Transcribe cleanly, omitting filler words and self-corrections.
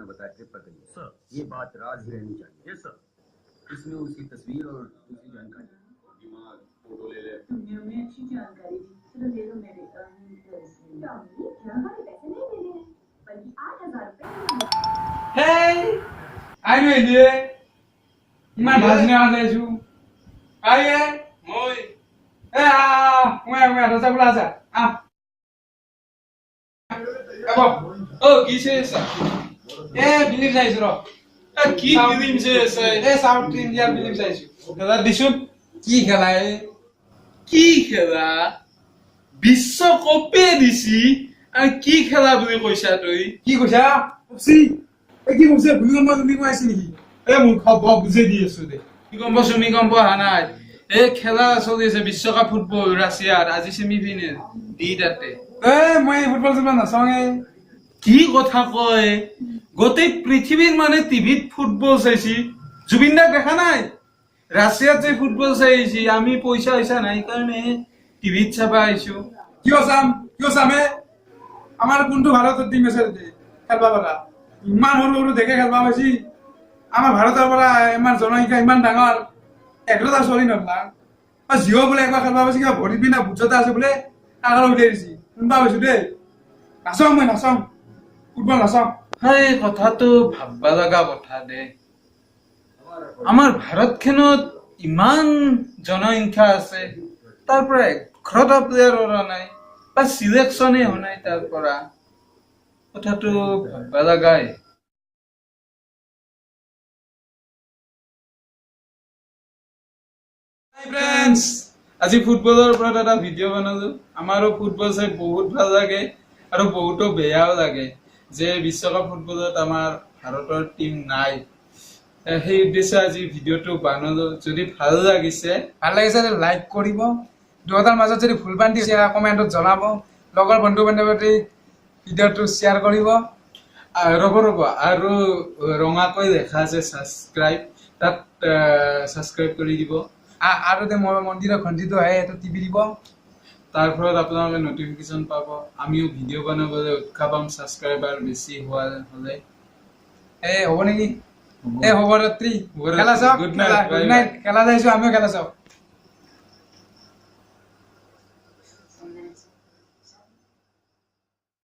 बिना बताए ट्रिप पर गई है। ये बात राज ही रहनी चाहिए। Yes sir. इसमें उसकी तस्वीर और दूसरी जानकारी। दिमाग फोटो ले ले। तुमने हमें अच्छी जानकारी दी। चलो ले लो मेरे हमें पैसे नहीं देने हैं बल्कि 8000 रुपए। হেই, আইনো এলিয়ে ইমান ভাজনে আছো আইয়ে। মই। এ আহ, মই মই দৰ্জা খোলা আছে, আহ। অ, কি চাই আছা? এ ফিল্ম চাইছো ৰ। এ, কি ফিল্ম চাই আছা? এ চাউথ ইণ্ডিয়াৰ ফিল্ম চাইছো। খেলা দিছোন। কি খেলা এ? কি খেলা? বিশ্বকাপে দিছি আৰু কি খেলা বুলি কৈছা তই? কি কৈছা? এ কি কৈছে? ভূমিকম্প ভূমিকম্প আহিছে নেকি? এ মূৰ্খ, বৰ বুজাই দি আছো দে। ভূমিকম্প চুমিকম্প অহা নাই। এই খেলা চলি আছে, বিশ্বকাপ ফুটবল, ৰাছিয়াত আজি ছেমি ফাইনেল দি তাতে। এ মই ফুটবল চুটবল নাচাওঁ এ। কি কথা কয়? গোটেই পৃথিৱীৰ মানে টিভিত ফুটবল চাইছি, জুবিন দাক দেখা নাই? ৰাছিয়াত যে ফুটবল চাই আহিছি। আমি পইচা পইচা নাই কাৰণে টিভিত চাবা আহিছো। কিয় চাম, কিয় চাম এ? আমাৰ কোনটো ভাৰতৰ টিম আছে তাতে খেলবা পাৰা? ইমান সৰু সৰু দেশে খেলবা পাইছি। আমাৰ ভাৰতৰ পৰা ইমান জনসংখ্যা ইমান ডাঙৰ, 11টা ছোৱালী নধলা। জিঅ' বোলে একবাৰ খেলবা পাইছি, কিবা ভৰিত পিন্ধা বুট এটা আছে বোলে, তাৰ উলিয়াই দিছি। কোনোবা পাইছো দেই। নাচাওঁ, মই নাচাওঁ, ফুটবল নাচাওঁ। সেই কথাটো ভাববা লগা কথা দে। আমাৰ ভাৰতখনত ইমান জনসংখ্যা আছে, তাৰ পৰা 11টা প্লেয়াৰ ওলোৱা নাই বা চিলেকশ্যনে হোৱা নাই তাৰ পৰা। কথাটো ভাববা লগাই। ফ্ৰেণ্ডছ, আজি ফুটবলৰ ওপৰত এটা ভিডিঅ' বনালো। আমাৰো ফুটবল চাই বহুত ভাল লাগে আৰু বহুতো বেয়াও লাগে যে বিশ্বকাপ ফুটবলত আমাৰ ভাৰতৰ টীম নাই। সেই উদ্দেশ্যে আজি ভিডিঅ'টো বনালো। যদি ভাল লাগিছে, ভাল লাগিছে লাইক কৰিব, দুয়োটাৰ মাজত যদি ভুল বান্ধি কমেণ্টত জনাব, লগৰ বন্ধু বান্ধৱী ভিডিঅ'টো শ্বেয়াৰ কৰিব। ৰ'ব ৰ'ব, আৰু ৰঙাকৈ লেখা আছে ছাবস্ক্ৰাইব, তাত ছাবস্ক্ৰাইব কৰি দিব। আৰু মন্দিৰৰ ঘণ্টিটো আহে, সেইটো টিপি দিব। তাৰ ফলত আপোনালোকে নটিফিকেশ্যন পাব, আমিও ভিডিঅ' বনাবলৈ উৎসাহ পাম ছাবস্ক্ৰাইবাৰ বেছি হোৱা হ'লে। এই হ'ব নেকি? এই শুভৰাত্ৰি। খেলা চাওক। Good night. Good night. খেলা চাইছো, আমিও খেলা চাওঁ।